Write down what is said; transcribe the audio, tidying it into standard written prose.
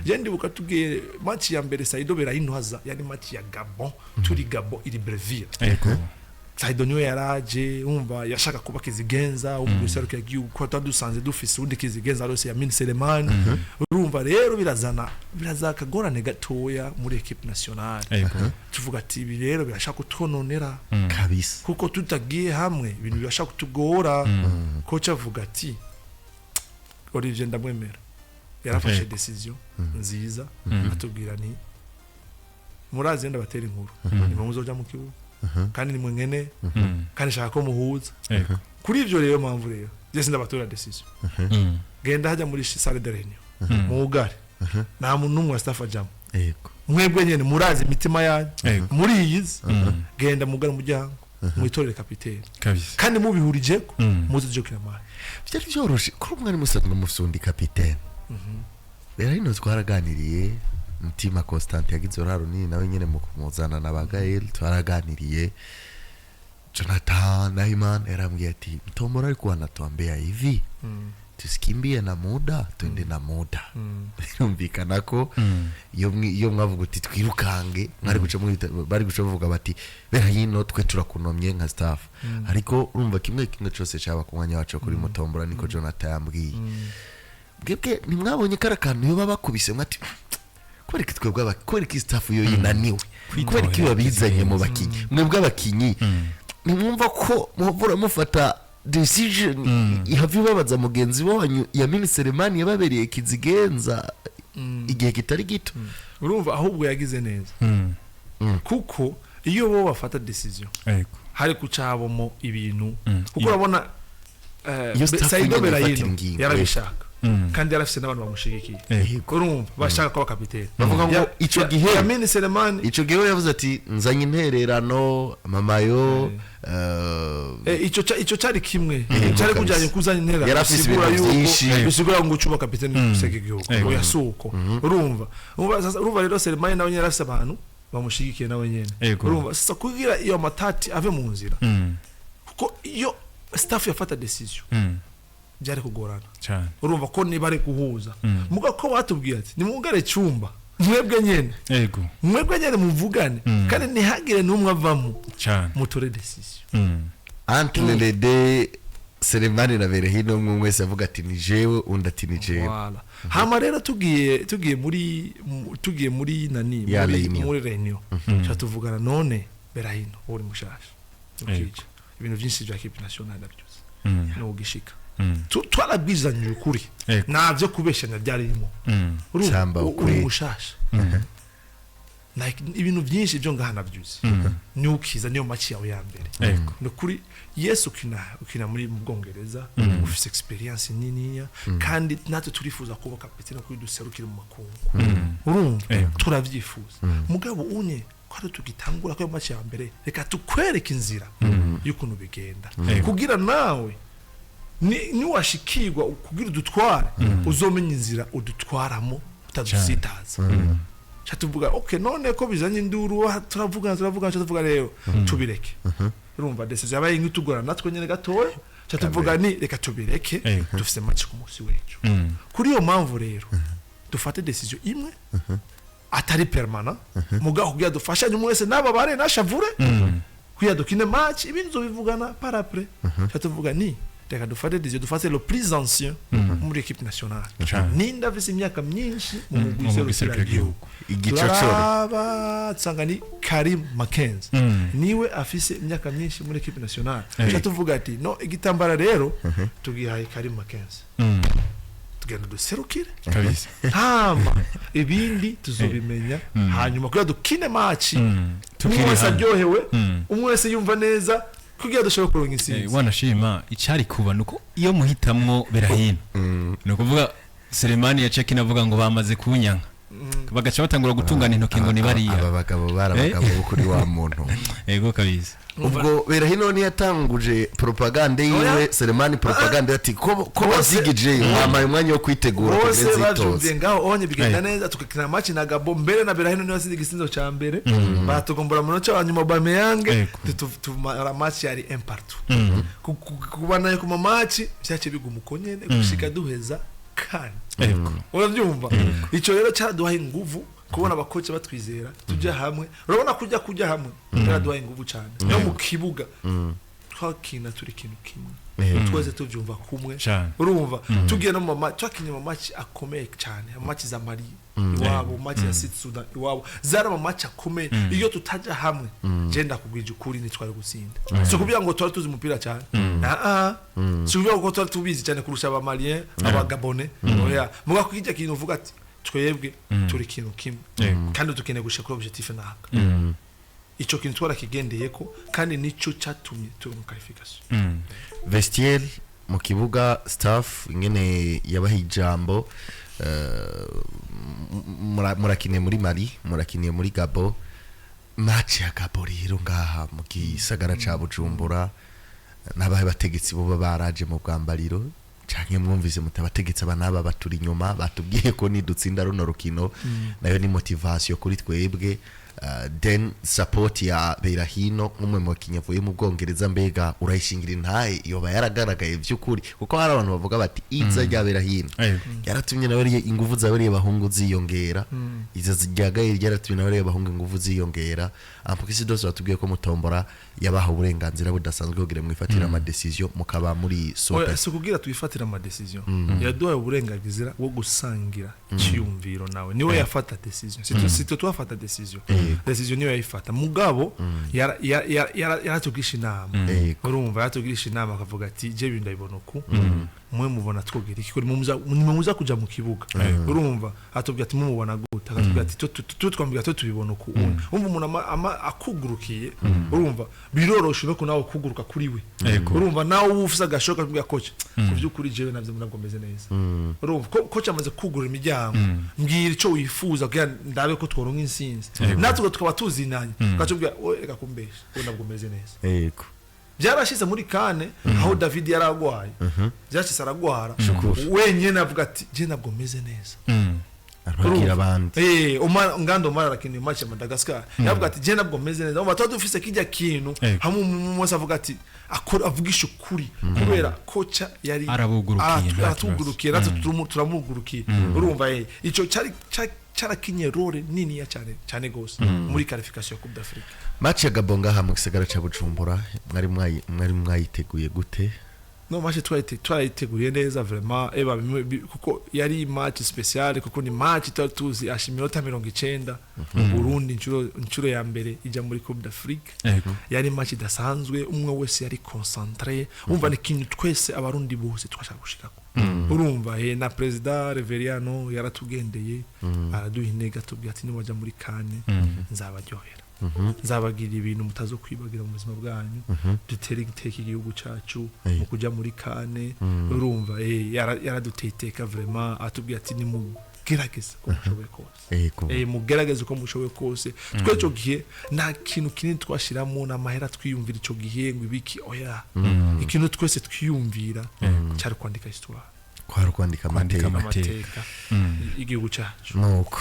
Je ndibuka tugiye match ya mbere, Saido Berahino aza, yari match ya Gabon, turi Gabon iri Libreville. Saido niwe yaraje, umva, yashaka kuba kizigenza umuserukira igihugu, ko twari dusanze dufise uwundi kizigenza rose, Yamin Selemani. Urumva rero birazana akagorane gatoya muri équipe nationale. Tuvuga ati ibi rero birashaka kutwononera kuko tutagiye hamwe ibintu birashaka kutugora. Coach avuga ati Olivier ndamwemera, yarafashe décision nziza, atubwira ni murazi ndabatera inkuru, nimwe muzoja mu kibuga kandi nimwe nkene kandi nshaka ko muhuza. Kuri ivyo rero, mpamvu rero je sindabatora décision, genda hajya muri salle de réunion, muwugare, nta muntu n'umwe wa staff ajamo. Mwebwe nyene murazi imitima yanyu muriyizi, genda mugare umuryango, mwitorere kapitene kandi mubihurijeko, muze tuje gukina match. Byari byoroshe kuri umwari musanzwe mufise undi kapitene rero. Hino twaraganiriye, Mutima Constant yagize uruhare runini nawe nyene mu kumuzana na ba Gael. Twaraganiriye, Jonathan Naiman yarambwiye ati Mtombora alikuwa anatuambia hivi, tusikimbie na muda, twende na muda. Birumvikana ko iyo mwavuga uti twirukange, mwari guca bari guca bavuga bati Berahino twe turakunomye nka staff. Ariko urumva kimwe kimwe cyose cyaba ku mwanya wacu kuri Mutombora, niko Jonathan yambwiye. Bwebwe ntimwabonye kari akantu iyo bakubise mwati kubera iki twebwe kubera iki staff yo yinaniwe, kubera iki babizanye mu bakinyi? Mwebwe abakinyi ntimwumva ko muhora mufata décision ihava ibabaza mugenzi wanyu Yamin Selemani yababereye kizigenza igihe kitari gito? Urumva ahubwo yagize neza, kuko iyo bo bafata décision hari guca habamo ibintu, kuko urabona Iyo staff Saido nyene ifatira Berahino ingingo. yarabishaka kandi yarafise n'abantu bamushigikiye. Urumva bashaka kuba kapitene. Bavuga ngo ico gihe Yamin Selemani ico gihe we yavuze ati nzanye intererano mamayo. Ico cari kimwe cari kujanye kuzanya intera Yari afise bisigura ibintu yuko vyinshi. bisigura ngo ucuba kapitene gusega igihugu. Oya, suko urumva sasa, urumva rero Selemani nawe nyene yarafise abantu bamushigikiye nawe nyene. Urumva sasa kugira iyo matati ave mu nzira, kuko iyo staff yafata décision byari kugorana. Urumva ko niba ari guhuza muga ko batubwiye ati nimwugare cyumba mwebwe nyene, mwebwe nyene muvugane kandi ntihagire n'umwe avamo, mutore décision. Entre les deux, Selemani na Berahino, umwe wese avuga ati ni jewe, undi ati ni jewe. Voilà. Hama rero tugiye muri nani, Ya muri réunion. muri réunion, cha tuvugana none Berahino uri mushasha, ukija ibintu byinshi bya équipe nationale ndabyuze no ugishika. Twarabwizanyije ukuri, nta byo kubeshanya byarimo. Urumva, Samba uri ukuri. mushasha, like ibintu byinshi byo ngaha nabyuze, ni ukiza niyo match yawe ya mbere. Ni ukuri Yesu ukina muri mu Bwongereza, ufise expérience niniya, kandi natwe turifuza kuba kapitene kuri duserukire mu makungu. Urumva, turavyifuza, mugabo unye ko ari tugitangura ko iyo match ya mbere, reka tukwereke inzira y'ukuntu bigenda kugira nawe niwashikirwa kugira udutware uzomenya inzira udutwaramo utadusitaza. Cha tuvuga okay, none ko bizanye induru, turavugana turavugana, cha tuvuga rero tubireke. Urumva décision yabaye nk'itugora natwe nyene gatoya, cha tuvuga ni reka tubireke, dufise match ku munsi w'ejo. Kuri iyo mpamvu rero dufate décision imwe atari permanent, mugabo kugira dufashanye umwe wese n'ababare nashavure, kugira dukine match, ibindi tuzobivugana par après. Cha tuvuga ni reka dufate décision, dufate le plus ancien muri équipe nationale. Ninde afise imyaka myinshi mu mugwi mu mugwi serukiragihugu? Igicocoro. Turaraba tusanga ni Karim Mackenzie, niwe afise imyaka myinshi muri équipe nationale. Cha tuvuga ati no igitambara rero tugihaye Karim Mackenzie, tugenda duserukire hama ibindi tuzobimenya hanyuma, kugira dukine match umwe Tukiri wese hamwe. aryohewe, umwe wese yumva neza, kugira dushobore kuronka intsinzi. Wanashima icyari kuba nuko iyo muhitamwo Berahino, ni ukuvuga Selemani yaciye avuga ngo bamaze kunyanka, bagaca batangura gutungana intoki ngo ni bariya. Aba bagabo bari abagabo bo kuri wa muntu. Ego kabisa. Ubwo Berahino ntiyatanguje propagande yiwe? Oya. Selemani propagande ati ko bazigije mwamaye umwanya wo kwitegura Bose kugira bavyumviye nzitoze. ngaho onye bigenda neza, tugakina match na Gabon mbere na Berahino niwe watsinze igitsindo ca mbere, baratugombora mu munota wa nyuma Aubameyang. Tumara match yari un partout. Kuba nayo ku ma match vyaciye biguma uko nyene gushika duheza. CAN. Ego. Urabyumva, icyo rero cyaraduhaye inguvu kubona abakoci batwizera, tujya hamwe. Urabona kujya hamwe byaraduhaye inguvu cyane. No mu kibuga twakina turi ikintu kimwe, twese tubyumva kumwe. Cyane. Urumva, tugiye no mu twakinye mu match akomeye cyane, match za Mali iwabo, match ya Sud Sudan iwabo, zari ama match akomeye. Iyo tutajya hamwe, je ndakubwije ukuri, ntitwari gutsinda. Si ukuvuga ngo twari tuzi umupira cyane, ah ah, si ukuvuga ngo twari tubizi cyane kurusha aba Malien, aba Gabonais, oya. Muga kujya kintu uvuga ati twebwe turi ikintu kimwe kandi dukeneye gushika kuri objectif naka, ico kintu twarakigendeye ko kandi nico cyatumye turonka qualification. Vestiaire, mu kibuga, staff ingene yabaha ijambo, murakiniye muri Mali, murakiniye muri Gabo. Match ya Gabo rero ngaha mu gisagara ca Bujumbura, n'abahe bategetsi bo baraje mu bwambariro, canke mwumvise muti abategetsi aba n'aba baturi inyuma, batubwiye ko nidutsinda runo rukino nayo ni motivation kuri twebwe? Then support ya Berahino nk'umwe mu bakinyi avuye mu Bwongereza, mbega urayishingira intahe, yoba yaragaragaye by'ukuri? Kuko hari abantu bavuga bati iza rya Berahino yaratumye nawe inguvu za bariya bahungu ziyongera, iza rya Gael ryaratumye nawe bariya bahungu inguvu ziyongera. Ampukisi dose batubwiye ko mutombora yabaha uburenganzira budasanzwe kugira mwifatire ama décision, mukaba muri Oya, soda. Si ukugira twifatire ama décision, yaduhaye uburenganzira bwo gusangira icyiyumviro nawe. Niwe yafata décision, si twe twafata décision. Décision niwe yayifata, mugabo yaratugisha inama. Urumva, yaratugisha inama akavuga ati je ibintu ndabibona uku, mwe mubona twogera iki? Nimwe muza kuja mu kibuga. Urumva, atubwira ati mumubona gute? Akatubwira ati twambwira twe tubibona uku. Umva, umuntu akugurukiye, urumva biroroshe no nawe kuguruka kuri we. Urumva, nawe uba ufise agashoka akubwira coach, ku by'ukuri jewe navyo ntabwo meze neza. Urumva ko coach amaze kugurura imiryango, mbwira ico wifuza kugira ndabe ko tworonka insinzi. Natwe tukaba tuzinanye, ukatubwira wowe reka kumbesha, wowe ntabwo meze neza. Byarashize muri CAN aho David yaragwaye, byashize aragwara wenyine, avuga ati je ntabwo meze neza. Arababwira abandi. Omar Ngando, Omar arakina match ya Madagascar, yavuga ati je ntabwo meze neza. Umva, tuba dufise kijya kintu hamwe umuntu wese avuga ati akora, avugisha ukuri kubera kocha yari Arabugurukiye, nta aratugurukiye, natwe turamugurukiye. Urumva, ico cyari cyarakinye rôle niniya cyane cyane gose muri qualification ya Coupe d'Afrique. Match ya Gabon ngaha mu gisagara ca Bujumbura, mwari mwayiteguye gute? No, match twayiteguye neza vraiment, eba bimwe kuko yari match spéciale, kuko ni match twari tuzi asha iminota 90 mu Burundi, inshuro ya mbere ijya muri Coupe d'Afrique. Yari match idasanzwe, umwe wese yari concentré. Umva, ni ikintu twese Abarundi bose twashaka gushikako. Urumva, na président Reveriano yaratugendeye, araduha intege, atubwira ati niwajya muri CAN nzabaryohera, nzabagira ibintu mutazokwibagira mu buzima bwanyu, dutere iteka igihugu cyacu mu kujya muri CAN. Urumva, yaraduteye iteka vraiment, atubwira ati nimugerageze uko mushoboye kose. Mugerageze uko mushoboye kose. Twe icyo gihe nta kintu kinini twashiramo n'amahera twiyumvira icyo gihe ngo ibiki, oya. Ikintu twese twiyumvira cyari kwandika histoire. Kwari kwandika Kwandika amateka. amateka. Amateka y'igihugu cyacu. Nuko.